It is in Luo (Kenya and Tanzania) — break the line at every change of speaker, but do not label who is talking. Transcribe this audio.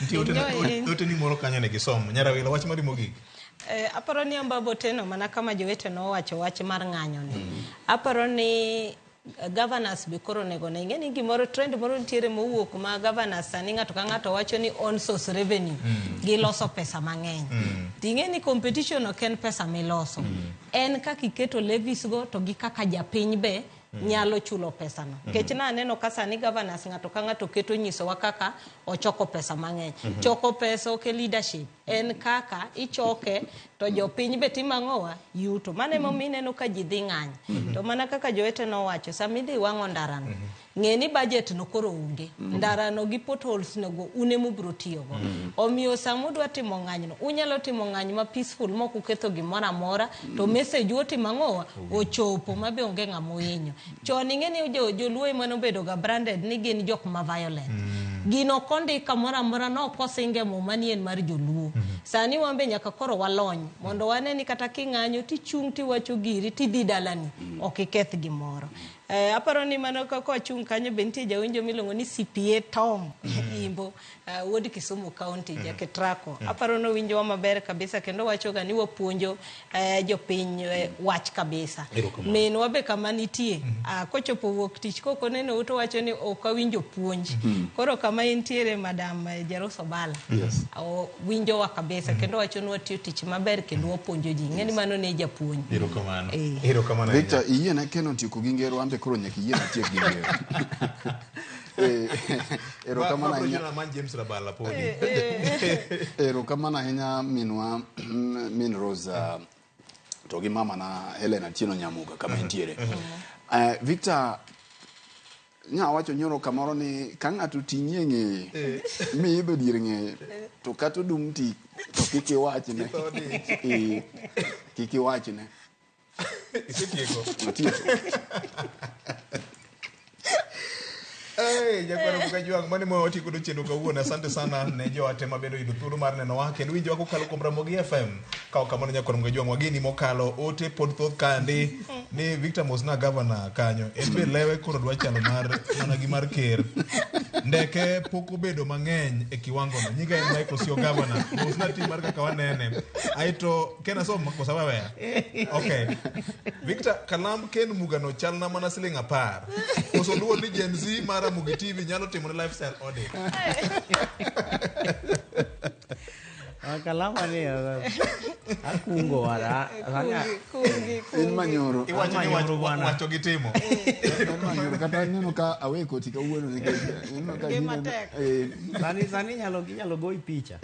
Nitie ote-
Enjoy.
ote ni moro kanyo ne gisom. Nyarawila wach mari mogik.
Aparo ni Ambabo Teno mana kama jowete nowacho wach mar ng'anyo ni. Aparo ni governors be koro onego ne ing'e ni gimoro trend moro nitiere mowuok ma governors sani ng'ato ka ng'ato wacho ni on source revenue giloso pesa mang'eny. To ing'e ni competition ok en pesa miloso. En kaka iketo levies go to gi kaka japiny be nyalo chulo pesano. Nikech naneno ka sani governors ng'ato ka ng'ato keto nyisowa kaka ochoko pesa mang'eny. Choko pesa ok e leadership. En kaka ichoke to jopiny be timo ang'owa yuto. Mano emomiyo ineno ka ji dhi ng'anyo. To mana kaka jowete nowacho, sama idhi wang'o ndarano, ng'e ni budget no koro onge. Ndarano gi potholes nego un ema ubiro tiyogo. Omiyo sama udwa timo ng'anyo, unyalo timo ng'anyo ma peaceful mok uketho gimoro amora, to message u otimo ang'owa ochopo ma be onge ng'ama ohinyo. Chon ing'e ni joluo ema nobedo ga branded ni gin jok ma violent. Gino ok ondik kamoro amora, no ok osinge muma ni en mar joluo. Sani wan be nyaka koro walony mondo wane ni kata king'anyo tichung' tiwacho giri tidhi dalani, ok iketh gimoro. Aparo ni mano kaka wachung' kanyo be nitie jawinjo miluongo ni CPA Tom Imbo, wuod Kisumu County, Jaketrako. Aparo ni owinjowa maber kabisa kendo wachoga ni wapuonjo jopiny wach kabisa.
Erokamano.
Minwa be kama nitie, kochopo wuok tich kok oneno to wacho ni ok awinjo puonj. Koro kama intiere Madam Jeruso Bala, winjowa kabisa kendo wacho ni watiyo tich maber kendo wapuonjo ji. Ing'e ni mano ne japuonj.
Erokamano. Erokamano.
Victor, iyiena Ken otieko gi ngero, an be koro nyaka iyiena atiek gi ngero. Erokamano ahinya.
Man James Rabala podi.
Erokamano ahinya minwa min Rosa to gi mama na Helen Atieno Nyamuga kama entiere. Victor, nya wacho nyoro kamoro ni ka ng'ato ting'i e ng'eye mi idho dier ng'eye to kata odum ti to kik iwachne. Kik iwachne.
Isetieko.
Atieko.
Hey, nyakwara Buga Jwang', mano ema watieko godo chenro kawuono. Asante sana ne jowa te mabende oyudo thuolo mar nenowa kendo winjowa kokalo kuom Ramogi FM. Ka ok kamano nyakwara Buga Jwang', wageni mokalo ote pod thoth kandi ni Victor Mosna governor kanyo. En be lewe koro dwa chalo mar mana gi mar ker. Ndeke pok obedo mang'eny e kiwango no. Nyinga en Michael Sio governor. Mosna team mar kaka wanene. Aeto Ken asom kosa waweya? Okay. Victor, kalamb Ken Mugano chalna mana siling 10. Koso luor ni Gen Z mar Ramogi TV nyalo timone lifestyle audit.
Kalama ni akungo wara.
Kungi, kungi.
In manyoro.
Iwacho ni
Manyoro bwana.
wacho gi timo.
In manyoro. Kata aneno ka awe koti kawuono nikech ineno ka
Ngima
gineno-
tek.
Sani inyalo goyi picha.